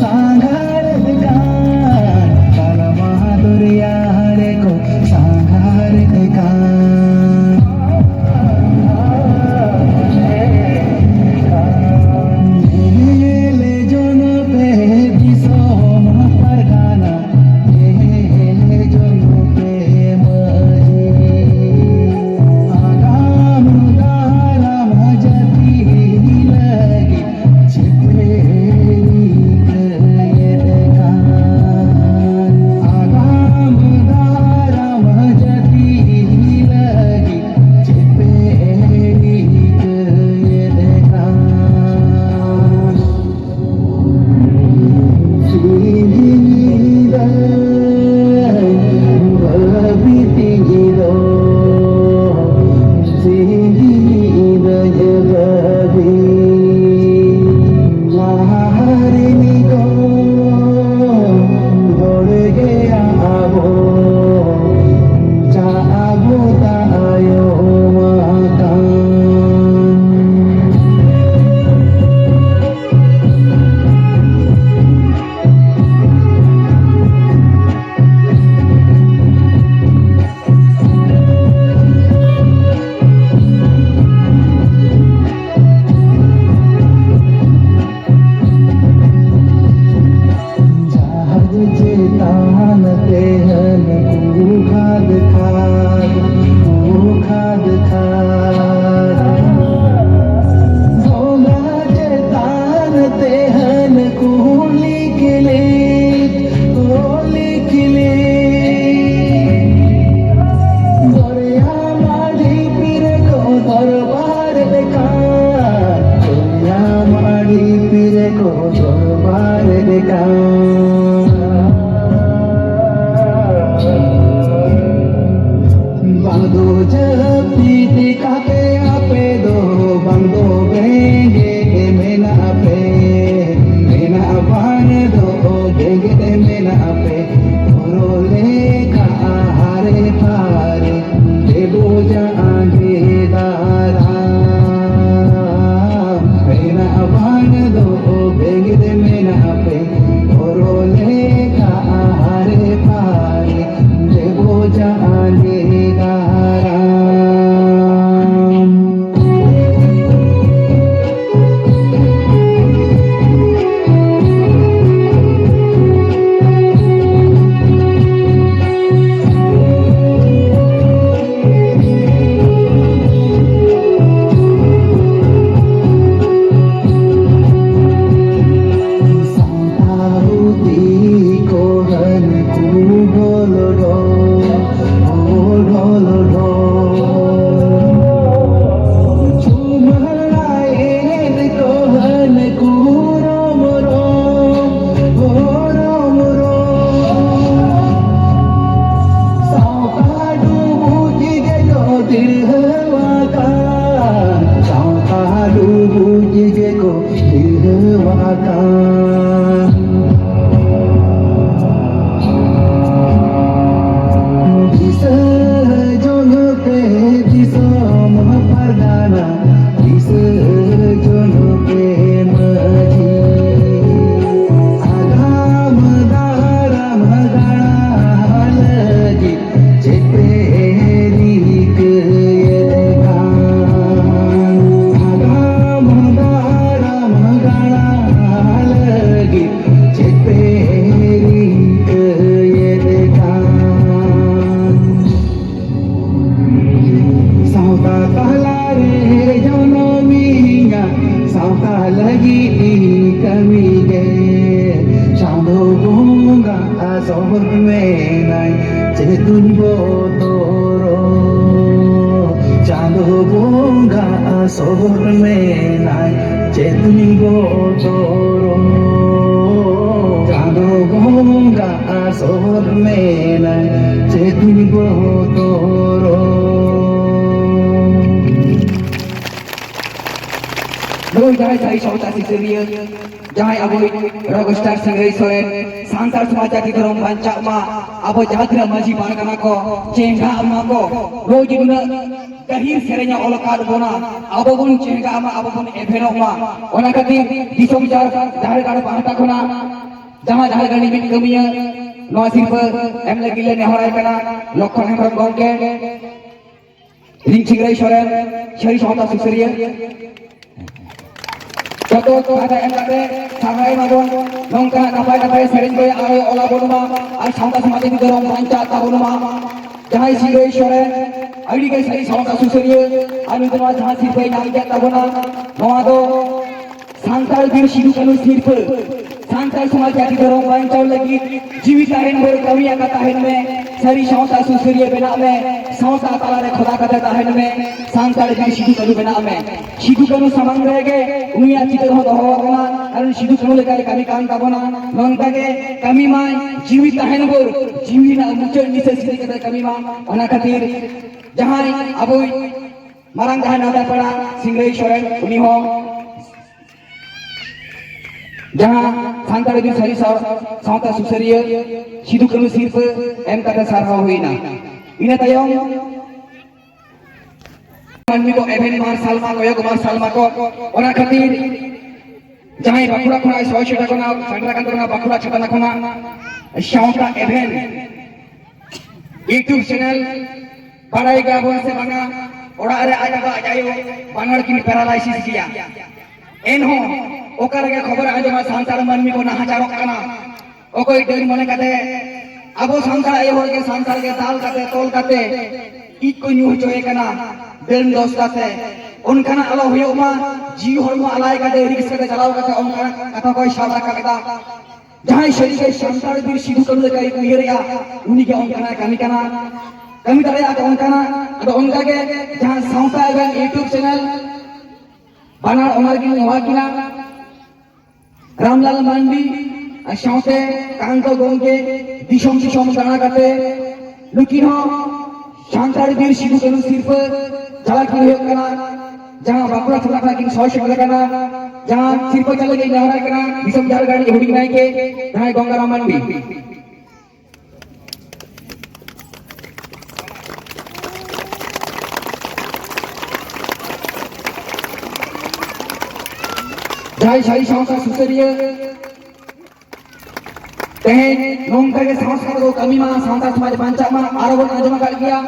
ᱥᱟᱸᱜᱷᱟᱨᱮᱫ ᱠᱟᱱ, ᱛᱟᱞᱢᱟ ᱫᱚᱨᱭᱟ ᱨᱮᱠᱚ ᱥᱟᱸᱜᱷᱟᱨᱮᱫ ᱠᱟᱱ᱾ ᱛᱟᱦᱟᱱ ᱛᱮᱦᱟᱱ ᱠᱩ ᱠᱷᱟᱫ ᱠᱷᱟᱫ, ᱠᱩ ᱠᱷᱟᱫ ᱠᱷᱟᱫ᱾ ᱵᱚᱸᱜᱟ ᱪᱮᱛᱟᱱ ᱛᱮᱦᱟᱱ ᱠᱩᱞᱤ ᱠᱤᱞᱤ, ᱠᱩᱞᱤ ᱠᱤᱞᱤ᱾ ᱫᱚᱨᱭᱟ ᱢᱟᱹᱰᱤ ᱯᱤᱨᱮ ᱠᱚ ᱫᱚᱨᱵᱟᱨ ᱞᱮᱠᱟ, ᱫᱚᱨᱭᱟ ᱢᱟᱹᱰᱤ ᱯᱤᱨᱮ ᱠᱚ ᱫᱚᱨᱵᱟᱨ ᱞᱮᱠᱟ᱾ ᱵᱟᱝ ᱫᱚ ᱡᱟᱹᱯᱤᱫ ᱠᱟᱛᱮ ᱟᱯᱮ ᱫᱚ, ᱵᱟᱝ ᱫᱚ ᱵᱮᱸᱜᱮᱫ ᱢᱮᱱᱟᱜ ᱯᱮ, ᱢᱮᱱᱟᱜ ᱵᱟᱝ ᱫᱚ ᱵᱮᱸᱜᱮᱫ ᱢᱮᱱᱟᱜ ᱯᱮ᱾ ᱦᱚᱨᱚ ᱞᱮᱠᱟ ᱦᱟᱨᱮ ᱯᱟᱨᱮ ᱫᱮᱵᱚ ᱡᱟᱸᱜᱮ ᱫᱟᱨᱟᱢ᱾ ᱢᱮᱱᱟᱜ ᱵᱟᱝ ᱫᱚ ᱵᱮᱸᱜᱮᱫ ᱢᱮᱱᱟᱜ ᱯᱮ, ᱦᱚᱨᱚ ᱞᱮᱠᱟ ᱦᱟᱨᱮ ᱯᱟᱨᱮ ᱫᱮᱵᱚ ᱡᱟᱸᱜᱮ ᱫᱟᱨᱟᱢ᱾ ᱥᱚᱦᱚᱨ ᱢᱮᱱᱟᱭ, ᱪᱮᱫ ᱫᱩᱧ ᱵᱚᱛᱚᱨᱚᱜ? ᱪᱟᱸᱫᱚ ᱵᱚᱸᱜᱟ ᱥᱚᱦᱚᱨ ᱢᱮᱱᱟᱭ, ᱪᱮᱫ ᱫᱩᱧ ᱵᱚᱛᱚᱨᱚᱜ? ᱪᱟᱸᱫᱚ ᱵᱚᱸᱜᱟ ᱥᱚᱦᱚᱨ ᱢᱮᱱᱟᱭ, ᱪᱮᱫ ᱫᱩᱧ ᱵᱚᱛᱚᱨᱚᱜ? ᱱᱩᱭ ᱡᱟᱦᱟᱸᱭ ᱥᱟᱹᱨᱤ ᱥᱟᱶᱛᱟ ᱥᱩᱥᱟᱹᱨᱤᱭᱟᱹ, ᱡᱟᱦᱟᱸᱭ ᱟᱵᱚᱭᱤᱡ ᱨᱚᱠ ᱥᱴᱟᱨ ᱥᱤᱝᱨᱟᱹᱭ ᱥᱚᱨᱮᱱ, ᱥᱟᱱᱛᱟᱲ ᱥᱚᱢᱟᱡᱽ ᱡᱟᱹᱛᱤ ᱫᱷᱚᱨᱚᱢ ᱵᱟᱧᱪᱟᱜ ᱢᱟ, ᱟᱵᱚ ᱡᱟᱦᱟᱸ ᱛᱤᱱᱟᱹᱜ ᱢᱟᱹᱡᱷᱤ ᱯᱟᱨᱜᱟᱱᱟ ᱠᱚ ᱪᱮᱸᱜᱷᱟᱜ ᱢᱟ ᱠᱚ, ᱱᱚᱜᱼᱚᱭ ᱡᱮ ᱱᱩᱱᱟᱹᱜ ᱜᱟᱹᱦᱤᱨ ᱥᱮᱨᱮᱧ ᱮ ᱚᱞ ᱟᱠᱟᱫ ᱵᱚᱱᱟ, ᱟᱵᱚ ᱵᱚᱱ ᱪᱮᱸᱜᱷᱟᱜ ᱢᱟ, ᱟᱵᱚ ᱵᱚᱱ ᱮᱵᱷᱮᱱᱚᱜ ᱢᱟ᱾ ᱚᱱᱟ ᱠᱷᱟᱹᱛᱤᱨ ᱫᱤᱥᱚᱢ ᱡᱟᱨ ᱡᱟᱦᱮᱨ ᱜᱟᱲ ᱯᱟᱦᱴᱟ ᱠᱷᱚᱱᱟᱜ ᱡᱟᱦᱟᱸ ᱡᱟᱦᱮᱨ ᱜᱟᱲ ᱨᱤᱱᱤᱡ ᱠᱟᱹᱢᱤᱭᱟᱹ ᱱᱚᱣᱟ ᱥᱤᱨᱯᱟᱹ ᱮᱢ ᱞᱟᱹᱜᱤᱫ ᱞᱮ ᱱᱮᱦᱚᱨᱟᱭ ᱠᱟᱱᱟ, ᱞᱚᱠᱠᱷᱚᱱ ᱦᱮᱢᱵᱨᱚᱢ ᱜᱚᱢᱠᱮ᱾ ᱨᱤᱧ ᱥᱤᱝᱨᱟᱹᱭ ᱥᱚᱨᱮᱱ, ᱥᱟᱹᱨᱤ ᱥᱟᱶᱛᱟ ᱥᱩᱥᱟᱹᱨᱤᱭᱟᱹ᱾ ᱡᱚᱛᱚ ᱠᱟᱛᱷᱟ ᱮᱢ ᱠᱟᱛᱮ ᱥᱟᱨᱦᱟᱣ ᱮᱢᱟᱵᱚᱱ᱾ ᱱᱚᱝᱠᱟᱱᱟᱜ ᱱᱟᱯᱟᱭ ᱱᱟᱯᱟᱭ ᱥᱮᱨᱮᱧ ᱠᱚ ᱟᱨᱚ ᱚᱞ ᱟᱵᱚᱱ ᱢᱟ ᱟᱨ ᱥᱟᱶᱛᱟ ᱥᱚᱢᱟᱡᱽ ᱟᱹᱨᱤ ᱫᱷᱚᱨᱚᱢ ᱵᱟᱧᱪᱟᱜ ᱛᱟᱵᱚᱱ ᱢᱟ᱾ ᱡᱟᱦᱟᱸᱭ ᱥᱤᱝᱨᱟᱹᱭ ᱥᱚᱨᱮᱱ ᱟᱹᱰᱤ ᱜᱮ ᱥᱟᱹᱨᱤ ᱥᱟᱶᱛᱟ ᱥᱩᱥᱟᱹᱨᱤᱭᱟᱹ ᱟᱨ ᱱᱩᱭ ᱫᱚ ᱱᱚᱣᱟ ᱡᱟᱦᱟᱸ ᱥᱤᱨᱯᱟᱹᱭ ᱧᱟᱢ ᱠᱮᱫ ᱛᱟᱵᱚᱱᱟ, ᱱᱚᱣᱟ ᱫᱚ ᱥᱟᱱᱛᱟᱲ ᱵᱤᱨ ᱥᱤᱫᱩ ᱠᱟᱹᱱᱦᱩ ᱥᱤᱨᱯᱟᱹ᱾ ᱥᱟᱱᱛᱟᱲ ᱥᱚᱢᱟᱡᱽ ᱡᱟᱹᱛᱤ ᱫᱷᱚᱨᱚᱢ ᱵᱟᱧᱪᱟᱣ ᱞᱟᱹᱜᱤᱫ ᱡᱤᱣᱤ ᱛᱟᱦᱮᱱ ᱵᱷᱳᱨ ᱠᱟᱹᱢᱤ ᱟᱠᱟ ᱛᱟᱦᱮᱱ ᱢᱮ᱾ ᱥᱟᱹᱨᱤ ᱥᱟᱶᱛᱟ ᱥᱩᱥᱟᱹᱨᱤᱭᱟᱹ ᱵᱮᱱᱟᱜ ᱢᱮ᱾ ᱥᱟᱶᱛᱟ ᱛᱟᱞᱟᱨᱮ ᱠᱷᱚᱫᱟ ᱠᱟᱛᱮ ᱛᱟᱦᱮᱱ ᱢᱮ᱾ ᱥᱟᱱᱛᱟᱲ ᱵᱤᱨ ᱥᱤᱫᱩ ᱠᱟᱹᱱᱦᱩ ᱵᱮᱱᱟᱜ ᱢᱮ᱾ ᱥᱤᱫᱩ ᱠᱟᱹᱱᱦᱩ ᱥᱟᱢᱟᱝ ᱨᱮᱜᱮ ᱩᱱᱤᱭᱟᱜ ᱪᱤᱛᱟᱹᱨ ᱦᱚᱸ ᱫᱚᱦᱚ ᱟᱠᱟᱱᱟ᱾ ᱟᱨ ᱩᱱᱤ ᱥᱤᱫᱩ ᱠᱟᱹᱱᱦᱩ ᱞᱮᱠᱟᱭ ᱠᱟᱹᱢᱤ ᱠᱟᱱ ᱛᱟᱵᱚᱱᱟ᱾ ᱱᱚᱝᱠᱟ ᱜᱮ ᱠᱟᱹᱢᱤ ᱢᱟᱭ, ᱡᱤᱣᱤ ᱛᱟᱦᱮᱱ ᱵᱷᱳᱨ ᱡᱤᱣᱤ ᱨᱮᱱᱟᱜ ᱢᱩᱪᱟᱹᱫ ᱱᱤᱥᱟᱹᱥ ᱤᱫᱤ ᱠᱟᱛᱮ ᱠᱟᱹᱢᱤ ᱢᱟ᱾ ᱚᱱᱟ ᱠᱷᱟᱹᱛᱤᱨ ᱡᱟᱦᱟᱸᱭ ᱟᱵᱚᱭᱤᱡ ᱢᱟᱨᱟᱝ ᱡᱟᱦᱟᱸᱭ ᱱᱟᱣᱛᱟ ᱯᱮᱲᱟ ᱥᱤᱝᱨᱟᱹᱭ ᱥᱚᱨᱮᱱ, ᱩᱱᱤ ᱦᱚᱸ ᱡᱟᱦᱟᱸ ᱥᱟᱱᱛᱟᱲ ᱵᱤᱨ ᱥᱟᱹᱨᱤ ᱥᱟᱶ-, ᱥᱟᱶᱛᱟ ᱥᱩᱥᱟᱹᱨᱤᱭᱟᱹ ᱥᱤᱫᱩ ᱠᱟᱹᱱᱦᱩ ᱥᱤᱨᱯᱟᱹ ᱮᱢ ᱠᱟᱛᱮ ᱥᱟᱨᱦᱟᱣ ᱦᱩᱭᱱᱟ᱾ ᱤᱱᱟᱹ ᱛᱟᱭᱚᱢ ᱢᱟᱹᱱᱢᱤ ᱠᱚ ᱮᱵᱷᱮᱱ ᱢᱟᱨᱥᱟᱞ ᱢᱟ, ᱠᱚᱭᱚᱜ ᱢᱟᱨᱥᱟᱞ ᱢᱟᱠᱚ᱾ ᱚᱱᱟ ᱠᱷᱟᱹᱛᱤᱨ ᱡᱟᱦᱟᱸᱭ ᱵᱟᱸᱠᱩᱲᱟ ᱠᱷᱚᱱᱟᱜ ᱥᱚᱦᱚᱨ ᱥᱮᱴᱮᱨ ᱠᱟᱱᱟ, ᱥᱮᱴᱮᱨ ᱟᱠᱟᱱ ᱛᱟᱵᱚᱱᱟ ᱵᱟᱸᱠᱩᱲᱟ ᱪᱷᱟᱛᱱᱟ ᱠᱷᱚᱱᱟᱜ ᱥᱟᱶᱛᱟ ᱮᱵᱷᱮᱱ YouTube channel, ᱵᱟᱲᱟᱭ ᱜᱮᱭᱟᱵᱚᱱ ᱥᱮ ᱵᱟᱝᱟ, ᱚᱲᱟᱜ ᱨᱮ ᱟᱡ ᱵᱟᱵᱟ ᱟᱡ ᱟᱭᱳ ᱵᱟᱱᱟᱨ ᱠᱤᱱ paralysis ᱜᱮᱭᱟ᱾ ᱮᱱᱦᱚᱸ ᱚᱠᱟ ᱨᱮᱜᱮ ᱠᱷᱚᱵᱚᱨ ᱟᱸᱡᱚᱢᱟ ᱥᱟᱱᱛᱟᱲ ᱢᱟᱹᱱᱢᱤ ᱠᱚ ᱱᱟᱦᱟᱪᱟᱨᱚᱜ ᱠᱟᱱᱟ᱾ ᱚᱠᱚᱭ ᱰᱟᱹᱱ ᱢᱚᱱᱮ ᱠᱟᱛᱮ ᱟᱵᱚ ᱥᱟᱱᱛᱟᱲ ᱟᱭᱳ ᱦᱚᱲ ᱜᱮ ᱥᱟᱱᱛᱟᱲ ᱜᱮ ᱫᱟᱞ ᱠᱟᱛᱮ ᱛᱚᱞ ᱠᱟᱛᱮ ᱤᱡ ᱠᱚ ᱧᱩ ᱦᱚᱪᱚᱭᱮ ᱠᱟᱱᱟ ᱰᱟᱹᱱ ᱫᱚᱥ ᱠᱟᱛᱮ᱾ ᱚᱱᱠᱟᱱᱟᱜ ᱟᱞᱚ ᱦᱩᱭᱩᱜ ᱢᱟ᱾ ᱡᱤᱣᱤ ᱦᱚᱲᱢᱚ ᱟᱞᱟᱭ ᱠᱟᱛᱮ ᱨᱤᱠᱥ ᱠᱟᱛᱮ ᱪᱟᱞᱟᱣ ᱠᱟᱛᱮ ᱚᱱᱠᱟᱱᱟᱜ ᱠᱟᱛᱷᱟ ᱠᱚᱭ ᱥᱟᱵ ᱨᱟᱠᱟᱵ ᱮᱫᱟ᱾ ᱡᱟᱦᱟᱸᱭ ᱥᱟᱹᱨᱤᱜᱮ ᱥᱟᱱᱛᱟᱲ ᱵᱤᱨ ᱥᱤᱫᱩ ᱠᱟᱹᱱᱩ ᱞᱮᱠᱟᱭ ᱩᱭᱦᱟᱹᱨᱮᱜᱼᱟ, ᱩᱱᱤᱜᱮ ᱚᱱᱠᱟᱱᱟᱜ ᱠᱟᱹᱢᱤ ᱠᱟᱱᱟ, ᱠᱟᱹᱢᱤ ᱫᱟᱲᱮᱭᱟᱜᱼᱟ ᱠᱚ ᱚᱱᱠᱟᱱᱟᱜ᱾ ᱟᱫᱚ ᱚᱱᱠᱟᱜᱮ ᱡᱟᱦᱟᱸ ᱥᱟᱶᱛᱟ ᱮᱵᱷᱮᱱ YouTube ᱪᱮᱱᱮᱞ ᱵᱟᱱᱟᱨ ᱚᱱᱟ ᱨᱮᱜᱮ ᱱᱚᱣᱟ ᱠᱤᱱᱟ ᱨᱟᱢᱞᱟᱞ ᱢᱟᱱᱰᱤ ᱟᱨ ᱥᱟᱶᱛᱮ ᱠᱟᱱᱛᱚ ᱜᱚᱢᱠᱮ ᱫᱤᱥᱚᱢ ᱫᱤᱥᱚᱢ ᱫᱟᱬᱟ ᱠᱟᱛᱮ ᱱᱩᱠᱤᱱ ᱦᱚᱸ ᱥᱟᱱᱛᱟᱲ ᱵᱤᱨ ᱥᱤᱫᱩ ᱠᱟᱹᱱᱩ ᱥᱤᱨᱯᱟᱹ ᱪᱟᱞᱟᱣ ᱠᱤᱱ ᱦᱩᱭᱩᱜ ᱠᱟᱱᱟ, ᱡᱟᱦᱟᱸ ᱵᱟᱸᱠᱩᱲᱟ ᱛᱷᱟᱱᱟ ᱠᱷᱚᱱ ᱠᱤᱱ ᱥᱚᱦᱚ ᱥᱮᱴᱮᱨ ᱠᱟᱱᱟ, ᱡᱟᱦᱟᱸ ᱥᱤᱨᱯᱟᱹ ᱪᱟᱞᱟᱣ ᱞᱟᱹᱜᱤᱫ ᱱᱮᱦᱚᱨ ᱠᱟᱱᱟ ᱫᱤᱥᱚᱢ ᱡᱷᱟᱲᱠᱷᱚᱸᱰ ᱨᱤᱱᱤᱡ ᱦᱩᱰᱤᱧ ᱱᱟᱭᱠᱮ ᱡᱟᱦᱟᱸᱭ ᱜᱚᱝᱜᱟᱨᱟᱢ ᱢᱟᱱᱰᱤ᱾ ᱡᱟᱦᱟᱸᱭ ᱥᱟᱹᱨᱤ ᱥᱟᱶᱛᱟ ᱥᱩᱥᱟᱹᱨᱤᱭᱟᱹ, ᱛᱮᱦᱮᱧ ᱱᱚᱝᱠᱟ ᱜᱮ ᱥᱟᱶᱛᱟ ᱠᱚ ᱠᱟᱹᱢᱤ ᱢᱟ, ᱥᱟᱶᱛᱟ ᱥᱚᱢᱟᱡᱽ ᱵᱟᱧᱪᱟᱜ ᱢᱟ᱾ ᱟᱨᱚ ᱵᱚᱱ ᱟᱸᱡᱚᱢ ᱟᱠᱟᱫ ᱜᱮᱭᱟ,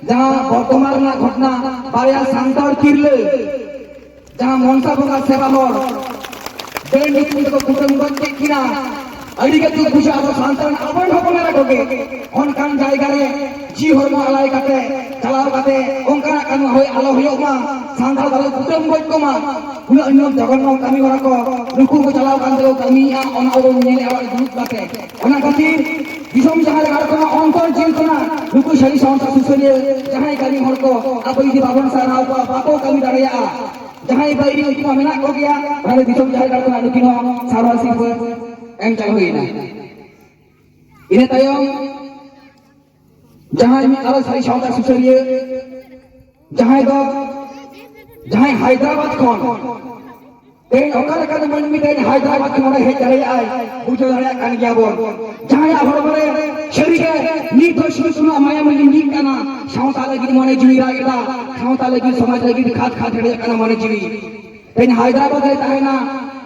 ᱡᱟᱦᱟᱸ ᱵᱚᱨᱫᱷᱚᱢᱟᱱ ᱨᱮᱱᱟᱜ ᱜᱷᱚᱴᱱᱟ, ᱵᱟᱨᱭᱟ ᱥᱟᱱᱛᱟᱲ ᱛᱤᱨᱞᱟᱹ ᱡᱟᱦᱟᱸ ᱢᱚᱱᱥᱟ ᱵᱚᱸᱜᱟ ᱥᱮᱵᱟ ᱦᱚᱲ ᱰᱟᱹᱱ ᱧᱩᱛᱩᱢ ᱛᱮᱠᱚ ᱠᱩᱴᱟᱹᱢ ᱜᱚᱡ ᱠᱮᱫ ᱠᱤᱱᱟ, ᱟᱹᱰᱤ ᱜᱮ ᱫᱩᱠ ᱵᱩᱡᱷᱟᱹᱜᱼᱟ᱾ ᱟᱵᱚ ᱥᱟᱱᱛᱟᱲ ᱟᱵᱚᱨᱮᱱ ᱦᱚᱯᱚᱱ ᱮᱨᱟ ᱠᱚᱜᱮ ᱚᱱᱠᱟᱱ ᱡᱟᱭᱜᱟ ᱨᱮ ᱡᱤᱣᱤ ᱦᱚᱲᱢᱚ ᱟᱞᱟᱭ ᱠᱟᱛᱮ ᱪᱟᱞᱟᱣ ᱠᱟᱛᱮ ᱚᱱᱠᱟᱱᱟᱜ ᱠᱟᱹᱢᱤ ᱦᱩᱭ ᱟᱞᱚ ᱦᱩᱭᱩᱜ ᱢᱟ, ᱥᱟᱱᱛᱟᱲ ᱫᱚ ᱟᱞᱚ ᱠᱩᱴᱟᱹᱢ ᱜᱚᱡ ᱠᱚᱢᱟ᱾ ᱩᱱᱟᱹᱜ ᱩᱱᱟᱹᱜ ᱡᱚᱜᱷᱚᱱᱱᱚ ᱠᱟᱹᱢᱤ ᱦᱚᱨᱟ ᱠᱚ ᱱᱩᱠᱩ ᱠᱚ ᱪᱟᱞᱟᱣ ᱠᱟᱱ ᱛᱮᱠᱚ ᱠᱟᱹᱢᱤᱭᱮᱫᱼᱟ, ᱚᱱᱟ ᱟᱵᱚ ᱧᱮᱞᱮᱫᱼᱟ ᱚᱲᱟᱜ ᱨᱮ ᱫᱩᱲᱩᱵ ᱠᱟᱛᱮ᱾ ᱚᱱᱟ ᱠᱷᱟᱹᱛᱤᱨ ᱫᱤᱥᱚᱢ ᱡᱟᱦᱟᱸ ᱡᱟᱦᱟᱸ ᱠᱷᱚᱱᱟᱜ ᱚᱱᱛᱚᱨ ᱡᱤᱞ ᱠᱷᱚᱱᱟᱜ ᱱᱩᱠᱩ ᱥᱟᱹᱨᱤ ᱥᱟᱶᱛᱟ ᱥᱩᱥᱟᱹᱨᱤᱭᱟᱹ ᱡᱟᱦᱟᱸᱭ ᱠᱟᱹᱢᱤ ᱦᱚᱲ ᱠᱚ ᱟᱵᱚ ᱡᱩᱫᱤ ᱵᱟᱵᱚᱱ ᱥᱟᱨᱦᱟᱣ ᱠᱚᱣᱟ, ᱵᱟᱠᱚ ᱠᱟᱹᱢᱤ ᱫᱟᱲᱮᱭᱟᱜᱼᱟ᱾ ᱡᱟᱦᱟᱸᱭ ᱵᱟᱹᱭᱨᱤ ᱩᱱᱠᱩ ᱢᱟ ᱢᱮᱱᱟᱜ ᱠᱚᱜᱮᱭᱟ, ᱚᱱᱟ ᱫᱤᱥᱚᱢ ᱡᱟᱦᱮᱨ ᱜᱟᱲ ᱠᱷᱚᱱᱟᱜ ᱱᱩᱠᱤᱱ ᱦᱚᱸ ᱥᱟᱨᱦᱟᱣ ᱥᱤᱨᱯᱟᱹ ᱮᱢ ᱪᱟᱞ ᱦᱩᱭᱱᱟ᱾ ᱤᱱᱟᱹ ᱛᱟᱭᱚᱢ ᱡᱟᱦᱟᱸᱭ ᱢᱤᱫ ᱟᱨᱚ ᱥᱟᱹᱨᱤ ᱥᱟᱶᱛᱟ ᱥᱩᱥᱟᱹᱨᱤᱭᱟᱹ, ᱡᱟᱦᱟᱸᱭ ᱫᱚ, ᱡᱟᱦᱟᱸᱭ ᱦᱟᱭᱫᱨᱟᱵᱟᱫᱽ ᱠᱷᱚᱱ ᱛᱮᱦᱮᱧ ᱚᱠᱟ ᱞᱮᱠᱟᱛᱮ ᱢᱟᱹᱱᱢᱤ ᱛᱮᱦᱮᱧ ᱦᱟᱭᱫᱨᱟᱵᱟᱫᱽ ᱠᱷᱚᱱ ᱱᱚᱰᱮ ᱦᱮᱡ ᱫᱟᱲᱮᱭᱟᱜᱼᱟᱭ, ᱵᱩᱡᱷᱟᱹᱣ ᱫᱟᱲᱮᱭᱟᱜ ᱠᱟᱱ ᱜᱮᱭᱟ ᱵᱚᱱ᱾ ᱡᱟᱦᱟᱸᱭᱟᱜ ᱦᱚᱲᱢᱚ ᱨᱮ ᱥᱟᱹᱨᱤᱜᱮ ᱱᱤᱛ ᱫᱚ ᱥᱤᱫᱩ ᱠᱟᱹᱱᱩᱣᱟᱜ ᱢᱟᱭᱟᱢ ᱞᱤᱸᱜᱤᱜ ᱠᱟᱱᱟ, ᱥᱟᱶᱛᱟ ᱞᱟᱹᱜᱤᱫ ᱢᱚᱱᱮ ᱡᱤᱣᱤ ᱨᱟᱜ ᱮᱫᱟ, ᱥᱟᱶᱛᱟ ᱞᱟᱹᱜᱤᱫ ᱥᱚᱢᱟᱡᱽ ᱞᱟᱹᱜᱤᱫ ᱠᱷᱟᱫ ᱠᱷᱟᱫ ᱦᱮᱰᱮᱡ ᱠᱟᱱᱟ ᱢᱚᱱᱮ ᱡᱤᱣᱤ᱾ ᱛᱮᱦᱮᱧ ᱦᱟᱭᱫᱨᱟᱵᱟᱫᱽ ᱨᱮ ᱛᱟᱦᱮᱱᱟ,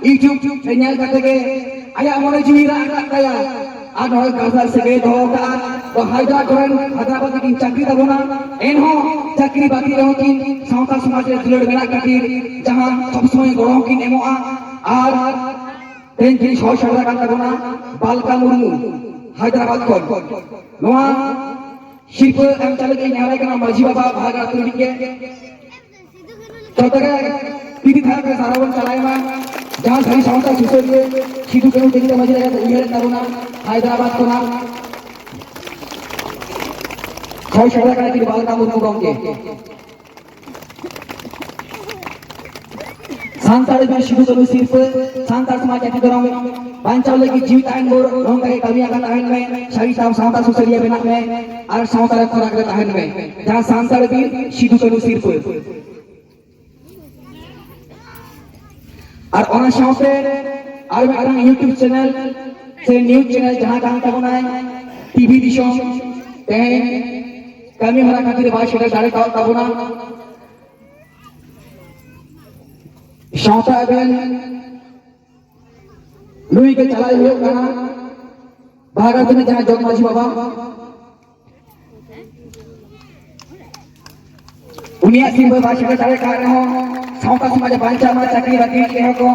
YouTube ᱨᱮ ᱧᱮᱞ ᱠᱟᱛᱮ ᱜᱮ ᱟᱭᱟᱜ ᱢᱚᱱᱮ ᱡᱤᱣᱤ ᱨᱟᱜ ᱟᱠᱟᱫ ᱛᱟᱭᱟ᱾ ᱟᱨ ᱱᱚᱜᱼᱚᱭ ᱠᱟᱛᱷᱟ ᱥᱟᱹᱜᱟᱹᱭ ᱫᱚᱦᱚ ᱠᱟᱜᱼᱟ᱾ ᱛᱚ ᱦᱟᱭᱫᱨᱟ ᱠᱚᱨᱮᱱ ᱦᱟᱭᱫᱨᱟᱵᱟᱫᱽ ᱨᱮᱠᱤᱱ ᱪᱟᱹᱠᱨᱤ ᱛᱟᱵᱚᱱᱟ, ᱮᱱᱦᱚᱸ ᱪᱟᱹᱠᱨᱤ ᱵᱟᱹᱠᱨᱤ ᱨᱮᱦᱚᱸ ᱠᱤᱱ ᱥᱟᱶᱛᱟ ᱥᱚᱢᱟᱡᱽ ᱨᱮ ᱫᱩᱞᱟᱹᱲ ᱢᱮᱱᱟᱜ ᱠᱷᱟᱹᱛᱤᱨ ᱡᱟᱦᱟᱸ ᱥᱚᱵ ᱥᱚᱢᱚᱭ ᱜᱚᱲᱚ ᱦᱚᱸᱠᱤᱱ ᱮᱢᱚᱜᱼᱟ᱾ ᱟᱨ ᱛᱮᱦᱮᱧ ᱠᱤᱱ ᱥᱚᱦᱚᱨ ᱥᱮᱴᱮᱨ ᱟᱠᱟᱱ ᱛᱟᱵᱚᱱᱟ ᱵᱟᱞᱠᱟ ᱢᱩᱨᱢᱩ ᱦᱟᱭᱫᱨᱟᱵᱟᱫᱽ ᱠᱷᱚᱱ᱾ ᱱᱚᱣᱟ ᱥᱤᱨᱯᱟᱹ ᱮᱢ ᱪᱟᱞ ᱞᱟᱹᱜᱤᱫ ᱤᱧ ᱱᱮᱦᱚᱨᱟᱭ ᱠᱟᱱᱟ ᱢᱟᱹᱡᱷᱤ ᱵᱟᱵᱟ ᱵᱷᱟᱜᱽ ᱟᱹᱛᱩ ᱨᱤᱱᱤᱡ ᱜᱮ᱾ ᱛᱚᱵᱮ ᱛᱤᱱᱤ ᱫᱷᱟᱨ ᱨᱮ ᱥᱟᱨᱟ ᱵᱚᱱ ᱪᱟᱞᱟᱭ ᱢᱟ᱾ ᱡᱟᱦᱟᱸ ᱥᱟᱹᱨᱤ ᱥᱟᱶᱛᱟ ᱥᱩᱥᱟᱹᱨᱤᱭᱟᱹ ᱥᱤᱫᱩ ᱠᱟᱹᱱᱦᱩ ᱛᱤᱞᱠᱟᱹ ᱢᱟᱹᱡᱷᱤ ᱞᱮᱠᱟᱛᱮ ᱩᱭᱦᱟᱹᱨᱮᱫ ᱛᱟᱵᱚᱱᱟ, ᱦᱟᱭᱫᱨᱟᱵᱟᱫᱽ ᱠᱷᱚᱱᱟᱜ ᱦᱚᱭ ᱥᱮᱴᱮᱨ ᱟᱠᱟᱱᱟ ᱠᱤᱱ ᱵᱟᱞᱠᱟ ᱢᱩᱨᱢᱩ ᱜᱚᱢᱠᱮ᱾ ᱥᱟᱱᱛᱟᱲ ᱵᱤᱨ ᱥᱤᱫᱩ ᱠᱟᱹᱱᱦᱩ ᱥᱤᱨᱯᱟᱹ, ᱥᱟᱱᱛᱟᱲ ᱥᱚᱢᱟᱡᱽ ᱡᱟᱹᱛᱤ ᱫᱷᱚᱨᱚᱢ ᱵᱟᱧᱪᱟᱣ ᱞᱟᱹᱜᱤᱫ ᱡᱤᱣᱤ ᱛᱟᱦᱮᱱ ᱵᱷᱳᱨ ᱱᱚᱝᱠᱟ ᱜᱮ ᱠᱟᱹᱢᱤ ᱟᱠᱟᱫ ᱛᱟᱦᱮᱱ ᱢᱮ, ᱥᱟᱹᱨᱤ ᱥᱟᱶ ᱥᱟᱶᱛᱟ ᱥᱩᱥᱟᱹᱨᱤᱭᱟᱹ ᱵᱮᱱᱟᱜ ᱢᱮ ᱟᱨ ᱥᱟᱶᱛᱟ ᱨᱮ ᱠᱷᱚᱨᱟᱠ ᱨᱮ ᱛᱟᱦᱮᱱ ᱢᱮ᱾ ᱡᱟᱦᱟᱸ ᱥᱟᱱᱛᱟᱲ ᱵᱤᱨ ᱥᱤᱫᱩ ᱠᱟᱹᱱᱦᱩ ᱥᱤᱨᱯᱟᱹ᱾ ᱟᱨ ᱚᱱᱟ ᱥᱟᱶᱛᱮ ᱟᱨ ᱢᱤᱫᱴᱟᱝ YouTube channel ᱥᱮ news channel ᱡᱟᱦᱟᱸ ᱠᱟᱱ ᱛᱟᱵᱚᱱᱟᱭ ᱴᱤᱵᱷᱤ ᱫᱤᱥᱚᱢ, ᱛᱮᱦᱮᱧ ᱠᱟᱹᱢᱤ ᱦᱚᱨᱟ ᱠᱷᱟᱹᱛᱤᱨ ᱵᱟᱭ ᱥᱮᱴᱮᱨ ᱫᱟᱲᱮ ᱠᱟᱣᱟᱫ ᱛᱟᱵᱚᱱᱟ᱾ ᱥᱟᱶᱛᱟ ᱮᱵᱷᱮᱱ ᱱᱩᱭ ᱜᱮ ᱪᱟᱞᱟᱣ ᱦᱩᱭᱩᱜ ᱠᱟᱱᱟ᱾ ᱵᱷᱟᱜᱟᱨ ᱫᱤᱱ ᱡᱟᱦᱟᱸ ᱡᱚᱜᱽ ᱢᱟᱹᱡᱷᱤ ᱵᱟᱵᱟ, ᱩᱱᱤᱭᱟᱜ ᱥᱤᱨᱯᱟᱹ ᱵᱟᱭ ᱥᱮᱴᱮᱨ ᱫᱟᱲᱮ ᱠᱟᱜ ᱨᱮᱦᱚᱸ, ᱥᱟᱶᱛᱟ ᱥᱚᱢᱟᱡᱽ ᱵᱟᱧᱪᱟᱣ ᱢᱟ, ᱪᱟᱹᱠᱨᱤ ᱵᱟᱹᱠᱨᱤ ᱛᱮᱦᱚᱸ ᱠᱚ,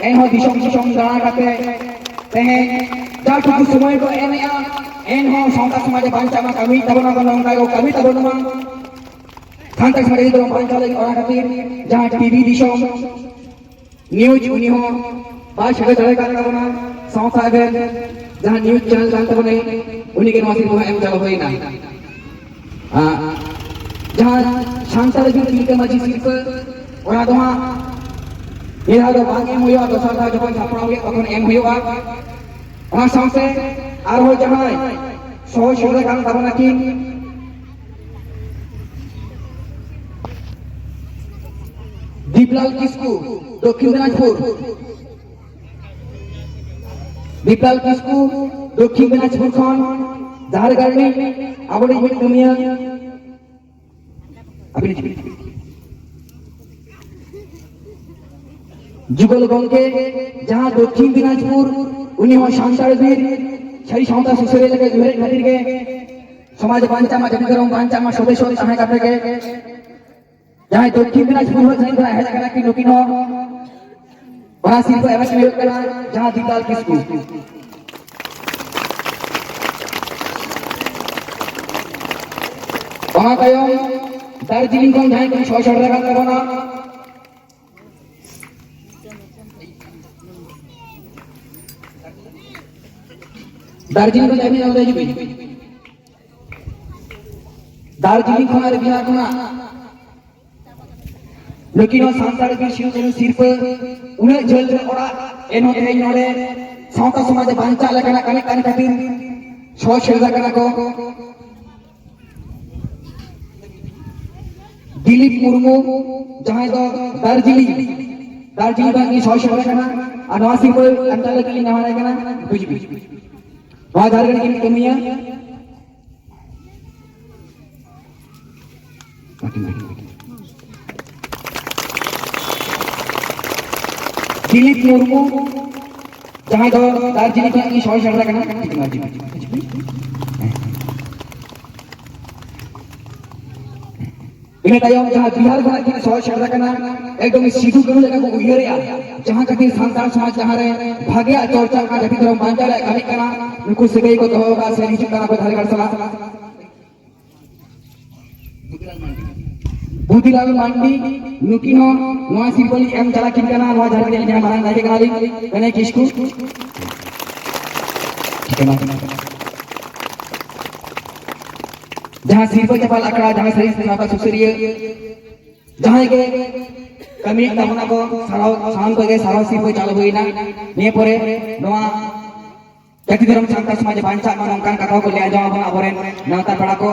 ᱮᱱᱦᱚᱸ ᱫᱤᱥᱚᱢ ᱫᱤᱥᱚᱢ ᱫᱟᱬᱟ ᱠᱟᱛᱮ ᱛᱮᱦᱮᱧ ᱡᱟ ᱴᱩᱠᱩ ᱥᱚᱢᱚᱭ ᱠᱚ ᱮᱢᱮᱜᱼᱟ, ᱮᱱᱦᱚᱸ ᱥᱟᱶᱛᱟ ᱥᱚᱢᱟᱡᱽ ᱵᱟᱧᱪᱟᱣ ᱢᱟ, ᱠᱟᱹᱢᱤ ᱛᱟᱵᱚᱱᱟ ᱠᱚ, ᱱᱚᱝᱠᱟ ᱠᱚ ᱠᱟᱹᱢᱤ ᱛᱟᱵᱚᱱ ᱢᱟ᱾ ᱥᱟᱱᱛᱟᱲ ᱥᱚᱢᱟᱡᱽ ᱫᱚ ᱵᱟᱧᱪᱟᱣ ᱞᱟᱹᱜᱤᱫ ᱚᱱᱟ ᱠᱷᱟᱹᱛᱤᱨ ᱡᱟᱦᱟᱸ ᱴᱤᱵᱷᱤ ᱫᱤᱥᱚᱢ news ᱩᱱᱤ ᱦᱚᱸ ᱵᱟᱭ ᱥᱮᱴᱮᱨ ᱫᱟᱲᱮ ᱠᱟᱱ ᱛᱟᱵᱚᱱᱟ᱾ ᱥᱟᱶᱛᱟ ᱮᱵᱷᱮᱱ ᱡᱟᱦᱟᱸ news channel ᱠᱟᱱ ᱛᱟᱵᱚᱱᱟᱭ, ᱩᱱᱤ ᱜᱮ ᱱᱚᱣᱟ ᱥᱤᱨᱯᱟᱹ ᱦᱚᱸ ᱮᱢ ᱪᱟᱞ ᱦᱩᱭᱱᱟ᱾ ᱟᱨ ᱡᱟᱦᱟᱸ ᱥᱟᱱᱛᱟᱲ ᱵᱤᱨ ᱛᱤᱞᱠᱟᱹ ᱢᱟᱹᱡᱷᱤ ᱥᱤᱨᱯᱟᱹ, ᱚᱱᱟ ᱫᱚ ᱦᱟᱸᱜ ᱱᱤᱭᱟᱹ ᱫᱷᱟᱣ ᱫᱚ ᱵᱟᱝ ᱮᱢ ᱦᱩᱭᱩᱜᱼᱟ, ᱫᱚᱥᱟᱨ ᱫᱷᱟᱣ ᱡᱚᱠᱷᱚᱱ ᱥᱟᱯᱲᱟᱣ ᱦᱩᱭᱩᱜᱼᱟ ᱛᱚᱠᱷᱚᱱ ᱮᱢ ᱦᱩᱭᱩᱜᱼᱟ᱾ ᱚᱱᱟ ᱥᱟᱶᱛᱮ ᱟᱨᱦᱚᱸ ᱡᱟᱦᱟᱸᱭ ᱥᱚᱦᱚ ᱥᱮᱴᱮᱨ ᱠᱟᱱ ᱛᱟᱵᱚᱱᱟ ᱠᱤᱱ ᱫᱤᱯᱞᱟᱞ ᱠᱤᱥᱠᱩ, ᱫᱚᱠᱠᱷᱤᱱ ᱫᱤᱱᱟᱡᱽᱯᱩᱨ᱾ ᱫᱤᱯᱞᱟᱞ ᱠᱤᱥᱠᱩ, ᱫᱚᱠᱠᱷᱤᱱ ᱫᱤᱱᱟᱡᱽᱯᱩᱨ ᱠᱷᱚᱱ ᱡᱟᱦᱟᱸ ᱨᱮ ᱜᱟᱨᱰᱤ, ᱟᱵᱚᱨᱮᱱ ᱢᱤᱫ ᱠᱟᱹᱢᱤᱭᱟᱹ, ᱟᱹᱵᱤᱱ ᱪᱮᱫ ᱵᱤᱱ ᱪᱤᱠᱟᱹᱭᱟ? ᱡᱩᱜᱚᱞ ᱜᱚᱢᱠᱮ, ᱡᱟᱦᱟᱸ ᱫᱚᱠᱠᱷᱤᱱ ᱫᱤᱱᱟᱡᱽᱯᱩᱨ, ᱩᱱᱤ ᱦᱚᱸ ᱥᱟᱱᱛᱟᱲ ᱵᱤᱨ, ᱥᱟᱹᱨᱤ ᱥᱟᱶᱛᱟ ᱥᱩᱥᱟᱹᱨᱤᱭᱟᱹ ᱞᱮᱠᱟ ᱩᱭᱦᱟᱹᱨᱮᱫ ᱠᱷᱟᱹᱛᱤᱨ ᱜᱮ ᱥᱚᱢᱟᱡᱽ ᱵᱟᱧᱪᱟᱣ ᱢᱟ, ᱡᱟᱹᱛᱤ ᱫᱷᱚᱨᱚᱢ ᱵᱟᱧᱪᱟᱣ ᱢᱟ, ᱥᱚᱫᱮᱥ ᱛᱟᱦᱮᱸ ᱠᱟᱛᱮ ᱜᱮ ᱡᱟᱦᱟᱸᱭ ᱫᱚᱠᱠᱷᱤᱱ ᱫᱤᱱᱟᱡᱽᱯᱩᱨ ᱦᱚᱸ ᱡᱟᱹᱱᱤᱡ ᱠᱷᱟᱱ ᱦᱮᱡ ᱟᱠᱟᱱᱟ ᱠᱤᱱ ᱱᱩᱠᱤᱱ ᱦᱚᱸ᱾ ᱚᱱᱟ ᱥᱤᱨᱯᱟᱹ ᱮᱢ ᱦᱩᱭᱩᱜ ᱠᱟᱱᱟ ᱡᱟᱦᱟᱸ ᱫᱤᱯᱞᱟᱞ ᱠᱤᱥᱠᱩ᱾ ᱚᱱᱟ ᱛᱟᱭᱚᱢ ᱫᱟᱨᱡᱤᱞᱤᱝ ᱠᱷᱚᱱ ᱡᱟᱦᱟᱸᱭ ᱠᱤᱱ ᱥᱚᱦᱚ ᱥᱮᱴᱮᱨ ᱟᱠᱟᱱ ᱛᱟᱵᱚᱱᱟ, ᱫᱟᱨᱡᱤᱞᱤᱝ ᱠᱷᱚᱱ ᱟᱹᱵᱤᱱ ᱱᱚᱰᱮ ᱦᱤᱡᱩᱜ ᱵᱤᱱ᱾ ᱫᱟᱨᱡᱤᱞᱤᱝ ᱠᱷᱚᱱᱟᱜ ᱟᱨ ᱵᱤᱦᱟᱨ ᱠᱷᱚᱱᱟᱜ ᱱᱩᱠᱤᱱ ᱦᱚᱸ ᱥᱟᱱᱛᱟᱲ ᱵᱤᱨ ᱥᱤᱫᱩ ᱠᱟᱹᱱᱦᱩ ᱥᱤᱨᱯᱟᱹ, ᱩᱱᱟᱹᱜ ᱡᱷᱟᱹᱞ ᱨᱮ ᱚᱲᱟᱜ, ᱮᱱᱦᱚᱸ ᱛᱮᱦᱮᱧ ᱱᱚᱰᱮ ᱥᱟᱶᱛᱟ ᱥᱚᱢᱟᱡᱽ ᱵᱟᱧᱪᱟᱜ ᱞᱮᱠᱟᱱᱟᱜ ᱠᱟᱹᱢᱤ ᱠᱟᱱ ᱠᱷᱟᱹᱛᱤᱨ ᱥᱚᱦᱚᱡ ᱥᱮᱴᱮᱨ ᱠᱟᱱᱟ ᱠᱚ᱾ ᱫᱤᱞᱤᱯ ᱢᱩᱨᱢᱩ, ᱡᱟᱦᱟᱸᱭ ᱫᱚ ᱫᱟᱨᱡᱤᱞᱤᱝ, ᱫᱟᱨᱡᱤᱞᱤᱝ ᱠᱷᱚᱱ ᱜᱮ ᱥᱚᱦᱚᱡ ᱥᱮᱴᱮᱨ ᱠᱟᱱᱟ, ᱟᱨ ᱱᱚᱣᱟ ᱥᱤᱨᱯᱟᱹ ᱮᱢ ᱪᱟᱞ ᱞᱟᱹᱜᱤᱫ ᱤᱧ ᱱᱮᱦᱚᱨᱟᱭ ᱠᱟᱱᱟ, ᱵᱩᱡᱽ ᱵᱤᱱ᱾ ᱱᱚᱣᱟ ᱡᱷᱟᱲᱠᱷᱚᱸᱰ ᱨᱮ ᱠᱟᱹᱢᱤᱭᱟ᱾ ᱫᱤᱞᱤᱯ ᱢᱩᱨᱢᱩ, ᱡᱟᱦᱟᱸᱭ ᱫᱚ ᱫᱟᱨᱡᱤᱞᱤᱝ ᱠᱷᱚᱱᱟᱜ ᱜᱮ ᱥᱚᱦᱚᱨ ᱥᱮᱴᱮᱨ ᱟᱠᱟᱱᱟ᱾ ᱤᱱᱟᱹ ᱛᱟᱭᱚᱢ ᱡᱟᱦᱟᱸ ᱵᱤᱦᱟᱨ ᱠᱷᱚᱱᱟᱜ ᱠᱤᱱ ᱥᱚᱦᱚᱨ ᱥᱮᱴᱮᱨ ᱟᱠᱟᱱᱟ, ᱮᱠᱫᱚᱢ ᱥᱤᱫᱩ ᱠᱟᱹᱱᱦᱩ ᱞᱮᱠᱟ ᱠᱚ ᱩᱭᱦᱟᱹᱨᱮᱜᱼᱟ, ᱡᱟᱦᱟᱸ ᱠᱷᱟᱹᱛᱤᱨ ᱥᱟᱱᱛᱟᱲ ᱥᱚᱢᱟᱡᱽ ᱡᱟᱦᱟᱸ ᱨᱮ ᱵᱷᱟᱜᱮᱭᱟᱜ ᱪᱚᱨᱪᱟ ᱠᱟᱱᱟ, ᱡᱟᱹᱛᱤ ᱫᱷᱚᱨᱚᱢ ᱵᱟᱧᱪᱟᱣ ᱨᱮᱭᱟᱜ ᱠᱟᱹᱢᱤ ᱠᱟᱱᱟ, ᱱᱩᱠᱩ ᱥᱟᱹᱜᱟᱹᱭ ᱠᱚ ᱫᱚᱦᱚ ᱟᱠᱟᱫ ᱥᱮ ᱦᱤᱡᱩᱜ ᱠᱟᱱᱟ ᱠᱚ ᱡᱷᱟᱲᱠᱷᱚᱸᱰ ᱥᱟᱞᱟᱜ᱾ ᱵᱩᱫᱷᱤᱞᱟᱞ ᱢᱟᱱᱰᱤ, ᱱᱩᱠᱤᱱ ᱦᱚᱸ ᱱᱚᱣᱟ ᱥᱤᱨᱯᱟᱹ ᱞᱤᱧ ᱮᱢ ᱪᱟᱞ ᱟᱹᱠᱤᱱ ᱠᱟᱱᱟ᱾ ᱱᱚᱣᱟ ᱡᱷᱟᱲᱠᱷᱚᱸᱰ ᱨᱮᱱ ᱡᱟᱦᱟᱸᱭ ᱢᱟᱨᱟᱝ ᱫᱟᱲᱮ ᱠᱟᱱᱟᱞᱤᱧ, ᱜᱚᱱᱮᱥ ᱠᱤᱥᱠᱩ᱾ ᱴᱷᱤᱠᱟᱹᱱᱟ᱾ ᱡᱟᱦᱟᱸ ᱥᱤᱨᱯᱟᱹ ᱪᱟᱯᱟᱞ ᱟᱠᱷᱲᱟ, ᱡᱟᱦᱟᱸ ᱥᱮᱨᱮᱧ ᱥᱟᱶᱛᱟ ᱥᱩᱥᱟᱹᱨᱤᱭᱟᱹ, ᱡᱟᱦᱟᱸᱭ ᱜᱮ ᱠᱟᱹᱢᱤᱭᱮᱫ ᱛᱟᱵᱚᱱᱟ ᱠᱚ, ᱥᱟᱨᱦᱟᱣ, ᱥᱟᱱᱟᱢ ᱠᱚᱜᱮ ᱥᱟᱨᱦᱟᱣ ᱥᱤᱨᱯᱟᱹ ᱪᱟᱞ ᱦᱩᱭᱱᱟ᱾ ᱱᱤᱭᱟᱹ ᱯᱚᱨᱮ ᱱᱚᱣᱟ ᱡᱟᱹᱛᱤ ᱫᱷᱚᱨᱚᱢ ᱥᱟᱱᱛᱟᱲ ᱥᱚᱢᱟᱡᱽ ᱵᱟᱧᱪᱟᱜ ᱢᱟ, ᱱᱚᱝᱠᱟᱱ ᱠᱟᱛᱷᱟ ᱠᱚ ᱞᱟᱹᱭ ᱟᱸᱡᱚᱢ ᱟᱵᱚᱱᱟ ᱟᱵᱚᱨᱮᱱ ᱱᱮᱣᱛᱟ ᱯᱮᱲᱟ ᱠᱚ᱾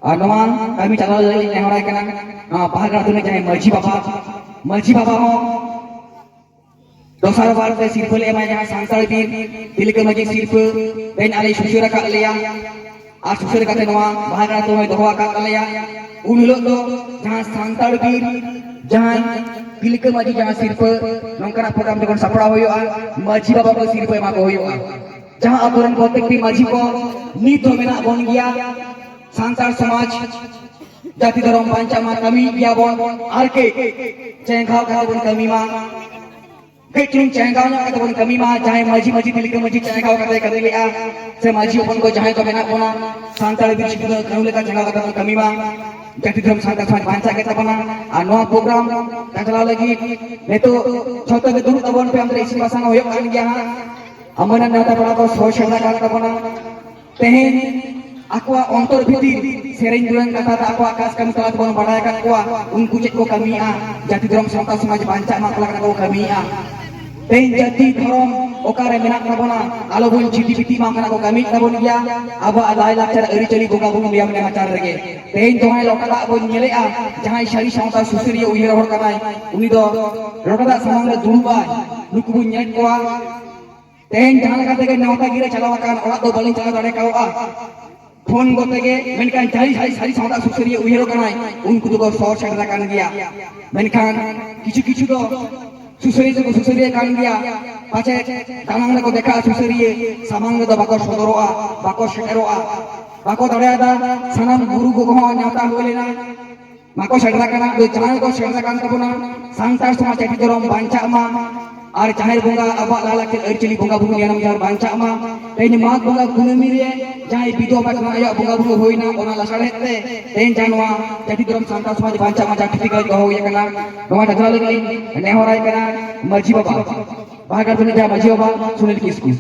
ᱟᱨ ᱱᱚᱣᱟ ᱠᱟᱹᱢᱤ ᱪᱟᱞᱟᱣ ᱞᱟᱹᱜᱤᱫ ᱱᱮᱦᱚᱨᱟᱭ ᱠᱟᱱᱟ ᱱᱚᱣᱟ ᱵᱟᱦᱟᱜᱟᱲ ᱟᱹᱛᱩ ᱨᱤᱱᱤᱡ ᱡᱟᱦᱟᱸᱭ ᱢᱟᱹᱡᱷᱤ ᱵᱟᱵᱟ, ᱢᱟᱹᱡᱷᱤ ᱵᱟᱵᱟ ᱦᱚᱸ ᱫᱚᱥᱟᱨ ᱵᱟᱨ ᱛᱮ ᱥᱤᱨᱯᱟᱹ ᱞᱮ ᱮᱢᱟᱭ, ᱡᱟᱦᱟᱸ ᱥᱟᱱᱛᱟᱲ ᱵᱤᱨ ᱛᱤᱞᱠᱟᱹ ᱢᱟᱹᱡᱷᱤ ᱥᱤᱨᱯᱟᱹ ᱛᱮᱦᱮᱧ ᱟᱞᱮ ᱥᱩᱥᱟᱹᱨ ᱟᱠᱟᱫ ᱞᱮᱭᱟ᱾ ᱟᱨ ᱥᱩᱥᱟᱹᱨ ᱠᱟᱛᱮ ᱱᱚᱣᱟ ᱵᱟᱦᱟᱜᱟᱲ ᱟᱹᱛᱩ ᱦᱚᱸᱭ ᱫᱚᱦᱚ ᱟᱠᱟᱫ ᱛᱟᱞᱮᱭᱟ᱾ ᱩᱱ ᱦᱤᱞᱳᱜ ᱫᱚ ᱡᱟᱦᱟᱸ ᱥᱟᱱᱛᱟᱲ ᱵᱤᱨ, ᱡᱟᱦᱟᱸᱭ ᱛᱤᱞᱠᱟᱹ ᱢᱟᱹᱡᱷᱤ ᱡᱟᱦᱟᱸ ᱥᱤᱨᱯᱟᱹ, ᱱᱚᱝᱠᱟᱱᱟᱜ program ᱡᱚᱠᱷᱚᱱ ᱥᱟᱯᱲᱟᱣ ᱦᱩᱭᱩᱜᱼᱟ, ᱢᱟᱹᱡᱷᱤ ᱵᱟᱵᱟ ᱠᱚ ᱥᱤᱨᱯᱟᱹ ᱮᱢᱟ ᱠᱚ ᱦᱩᱭᱩᱜᱼᱟ᱾ ᱡᱟᱦᱟᱸ ᱟᱛᱳ ᱨᱮᱱ ᱯᱨᱚᱛᱮᱠᱴᱤ ᱢᱟᱹᱡᱷᱤ ᱠᱚ ᱱᱤᱛ ᱦᱚᱸ ᱢᱮᱱᱟᱜ ᱵᱚᱱ ᱜᱮᱭᱟ, ᱥᱟᱱᱛᱟᱲ ᱥᱚᱢᱟᱡᱽ ᱡᱟᱹᱛᱤ ᱫᱷᱚᱨᱚᱢ ᱵᱟᱧᱪᱟᱜ ᱢᱟ, ᱠᱟᱹᱢᱤᱭᱮᱫ ᱜᱮᱭᱟ ᱵᱚᱱ, ᱟᱨ ᱠᱟᱹᱡ ᱪᱮᱸᱜᱷᱟᱣ ᱠᱟᱛᱮ ᱵᱚᱱ ᱠᱟᱹᱢᱤ ᱢᱟ᱾ ᱠᱟᱹᱡ ᱪᱩᱞᱩᱝ ᱪᱮᱸᱜᱷᱟᱣ ᱧᱚᱜ ᱠᱟᱛᱮ ᱵᱚᱱ ᱠᱟᱹᱢᱤ ᱢᱟ᱾ ᱡᱟᱦᱟᱸᱭ ᱢᱟᱹᱡᱷᱤ, ᱢᱟᱹᱡᱷᱤ ᱛᱤᱞᱠᱟᱹ ᱢᱟᱹᱡᱷᱤ ᱪᱮᱸᱜᱷᱟᱣ ᱠᱟᱛᱮ ᱠᱟᱹᱢᱤ ᱞᱮᱜᱼᱟ, ᱥᱮ ᱢᱟᱹᱡᱷᱤ ᱦᱚᱯᱚᱱ ᱠᱚ ᱡᱟᱦᱟᱸᱭ ᱠᱚ ᱢᱮᱱᱟᱜ ᱵᱚᱱᱟ, ᱥᱟᱱᱛᱟᱲ ᱵᱤᱨ ᱥᱤᱫᱩ ᱠᱟᱹᱱᱦᱩ ᱞᱮᱠᱟ ᱪᱮᱸᱜᱷᱟᱣ ᱠᱟᱛᱮ ᱵᱚᱱ ᱠᱟᱹᱢᱤ ᱢᱟ᱾ ᱡᱟᱹᱛᱤ ᱫᱷᱚᱨᱚᱢ ᱥᱟᱱᱛᱟᱲ ᱥᱚᱢᱟᱡᱽ ᱵᱟᱧᱪᱟᱜ ᱜᱮ ᱛᱟᱵᱚᱱᱟ᱾ ᱟᱨ ᱱᱚᱣᱟ program ᱪᱟᱪᱞᱟᱣ ᱞᱟᱹᱜᱤᱫ ᱱᱤᱛᱚᱜ ᱡᱷᱚᱛᱚ ᱜᱮ ᱫᱩᱲᱩᱵ ᱛᱟᱵᱚᱱ ᱯᱮ, ᱚᱱᱛᱮ ᱨᱮ ᱤᱥᱤᱱ ᱵᱟᱥᱟᱝ ᱦᱩᱭᱩᱜ ᱠᱟᱱ ᱜᱮᱭᱟ ᱦᱟᱸᱜ᱾ ᱟᱢᱟᱱᱟᱜ ᱱᱮᱣᱛᱟ ᱯᱮᱲᱟ ᱠᱚ ᱥᱚᱦᱚᱨ ᱥᱮᱴᱮᱨ ᱟᱠᱟᱱ ᱛᱟᱵᱚᱱᱟ᱾ ᱛᱮᱦᱮᱧ ᱟᱠᱚᱣᱟᱜ ᱚᱱᱛᱚᱨ ᱵᱷᱤᱛᱤᱨ ᱥᱮᱨᱮᱧ ᱫᱩᱨᱟᱹᱝ ᱠᱟᱛᱷᱟ ᱛᱮ ᱟᱠᱚᱣᱟᱜ ᱠᱟᱡᱽ ᱠᱟᱹᱢᱤ ᱛᱟᱞᱟ ᱛᱮᱵᱚᱱ ᱵᱟᱲᱟᱭ ᱟᱠᱟᱫ ᱠᱚᱣᱟ, ᱩᱱᱠᱩ ᱪᱮᱫ ᱠᱚ ᱠᱟᱹᱢᱤᱭᱮᱫᱼᱟ, ᱡᱟᱹᱛᱤ ᱫᱷᱚᱨᱚᱢ ᱥᱟᱶᱛᱟ ᱥᱚᱢᱟᱡᱽ ᱵᱟᱧᱪᱟᱜ ᱢᱟ ᱚᱠᱟ ᱞᱮᱠᱟ ᱠᱚ ᱠᱟᱹᱢᱤᱭᱮᱫᱼᱟ᱾ ᱛᱮᱦᱮᱧ ᱡᱟᱹᱛᱤ ᱫᱷᱚᱨᱚᱢ ᱚᱠᱟᱨᱮ ᱢᱮᱱᱟᱜ ᱛᱟᱵᱚᱱᱟ, ᱟᱞᱚᱵᱚᱱ ᱪᱷᱤᱴᱤ ᱵᱤᱴᱤ ᱢᱟ ᱚᱱᱠᱟᱱᱟᱜ ᱠᱚ ᱠᱟᱹᱢᱤᱭᱮᱫ ᱛᱟᱵᱚᱱ ᱜᱮᱭᱟ᱾ ᱟᱵᱚᱣᱟᱜ ᱞᱟᱭᱞᱟᱠᱪᱟᱨ ᱟᱹᱨᱤᱪᱟᱹᱞᱤ ᱵᱚᱸᱜᱟ ᱵᱩᱨᱩ ᱱᱮᱭᱟᱢ ᱱᱮᱢᱟᱪᱟᱨ ᱨᱮᱜᱮ ᱛᱮᱦᱮᱧ ᱡᱟᱦᱟᱸᱭ ᱞᱚᱴᱟ ᱫᱟᱜ ᱵᱚᱱ ᱧᱮᱞᱮᱜᱼᱟ, ᱡᱟᱦᱟᱸᱭ ᱥᱟᱹᱨᱤ ᱥᱟᱶᱛᱟ ᱥᱩᱥᱟᱹᱨᱤᱭᱟᱹ ᱩᱭᱦᱟᱹᱨ ᱦᱚᱲ ᱠᱟᱱᱟᱭ, ᱩᱱᱤ ᱫᱚ ᱞᱚᱴᱟ ᱫᱟᱜ ᱥᱟᱢᱟᱝ ᱨᱮ ᱫᱩᱲᱩᱵ ᱟᱭ᱾ ᱱᱩᱠᱩ ᱵᱚᱱ ᱧᱮᱞᱮᱫ ᱠᱚᱣᱟ ᱛᱮᱦᱮᱧ ᱡᱟᱦᱟᱸ ᱞᱮᱠᱟ ᱛᱮᱜᱮ ᱱᱮᱣᱛᱟ ᱜᱤᱨᱟᱹ ᱪᱟᱞᱟᱣ ᱟᱠᱟᱱ, ᱚᱲᱟᱜ ᱫᱚ ᱵᱟᱹᱞᱤᱧ ᱪᱟᱞᱟᱣ ᱫᱟᱲᱮ ᱠᱟᱣᱜᱼᱟ ᱯᱷᱳᱱ ᱠᱚᱛᱮ ᱜᱮ, ᱢᱮᱱᱠᱷᱟᱱ ᱡᱟᱦᱟᱸᱭ ᱥᱟᱹᱨᱤ ᱥᱟᱹᱨᱤ ᱥᱟᱶᱛᱟ ᱥᱩᱥᱟᱹᱨᱤᱭᱟᱹ ᱩᱭᱦᱟᱹᱨ ᱠᱟᱱᱟᱭ, ᱩᱱᱠᱩ ᱫᱚᱠᱚ ᱥᱚᱦᱚᱨ ᱥᱮᱴᱮᱨ ᱟᱠᱟᱱ ᱜᱮᱭᱟ᱾ ᱢᱮᱱᱠᱷᱟᱱ ᱠᱤᱪᱷᱩ ᱠᱤᱪᱷᱩ ᱫᱚ ᱥᱩᱥᱟᱹᱨᱤᱭᱟᱹ ᱫᱚᱠᱚ ᱥᱩᱥᱟᱹᱨᱤᱭᱟᱹ ᱠᱟᱱ ᱜᱮᱭᱟ, ᱯᱟᱪᱮ ᱫᱟᱱᱟᱝ ᱨᱮᱠᱚ ᱫᱮᱠᱷᱟᱜᱼᱟ ᱥᱩᱥᱟᱹᱨᱤᱭᱟᱹ, ᱥᱟᱢᱟᱝ ᱨᱮᱫᱚ ᱵᱟᱠᱚ ᱥᱚᱫᱚᱨᱚᱜᱼᱟ, ᱵᱟᱠᱚ ᱥᱮᱴᱮᱨᱚᱜᱼᱟ, ᱵᱟᱠᱚ ᱫᱟᱲᱮᱭᱟᱫᱟ᱾ ᱥᱟᱱᱟᱢ ᱜᱩᱨᱩ ᱜᱚᱜᱚ ᱦᱚᱸ ᱱᱮᱣᱛᱟ ᱦᱩᱭ ᱞᱮᱱᱟ, ᱵᱟᱠᱚ ᱥᱮᱴᱮᱨ ᱟᱠᱟᱱᱟ᱾ ᱟᱫᱚ ᱡᱟᱦᱟᱸᱭ ᱠᱚ ᱥᱮᱴᱮᱨ ᱟᱠᱟᱱ ᱛᱟᱵᱚᱱᱟ, ᱥᱟᱱᱛᱟᱲ ᱥᱚᱢᱟᱡᱽ ᱡᱟᱹᱛᱤ ᱫᱷᱚᱨᱚᱢ ᱵᱟᱧᱪᱟᱜ ᱢᱟ, ᱟᱨ ᱡᱟᱦᱮᱨ ᱵᱚᱸᱜᱟ ᱟᱵᱚᱣᱟᱜ ᱞᱟᱭᱞᱟᱠᱪᱟᱨ ᱟᱹᱨᱤᱪᱟᱹᱞᱤ ᱵᱚᱸᱜᱟ ᱵᱩᱨᱩ ᱱᱤᱭᱟᱢ ᱡᱟᱦᱟᱸ ᱵᱟᱧᱪᱟᱜ ᱢᱟ᱾ ᱛᱮᱦᱮᱧ ᱢᱟᱜᱽ ᱵᱚᱸᱜᱟ ᱠᱩᱱᱟᱹᱢᱤ ᱨᱮ ᱡᱟᱦᱟᱸᱭ ᱵᱤᱫᱷᱚᱵᱟ ᱠᱟᱱᱟ, ᱟᱭᱟᱜ ᱵᱚᱸᱜᱟ ᱵᱩᱨᱩ ᱦᱩᱭᱱᱟ, ᱚᱱᱟ ᱞᱟᱥᱟᱲᱦᱮᱫ ᱛᱮ ᱛᱮᱦᱮᱧ ᱡᱟᱦᱟᱸ ᱱᱚᱣᱟ ᱡᱟᱹᱛᱤ ᱫᱷᱚᱨᱚᱢ ᱥᱟᱱᱛᱟᱲ ᱥᱚᱢᱟᱡᱽ ᱵᱟᱧᱪᱟᱜ ᱢᱟ ᱡᱟᱦᱟᱸ ᱴᱷᱤᱠ ᱴᱷᱤᱠᱟᱹ ᱫᱚᱦᱚ ᱦᱩᱭ ᱟᱠᱟᱱᱟ, ᱱᱚᱣᱟ ᱡᱟᱛᱨᱟ ᱞᱟᱹᱜᱤᱫ ᱤᱧ ᱱᱮᱦᱚᱨᱟᱭ ᱠᱟᱱᱟ ᱢᱟᱹᱡᱷᱤ ᱵᱟᱵᱟ, ᱵᱟᱦᱟ ᱜᱟᱲ ᱢᱟᱹᱡᱷᱤ ᱵᱟᱵᱟ ᱥᱩᱱᱤᱞ ᱠᱤᱥᱠᱩ᱾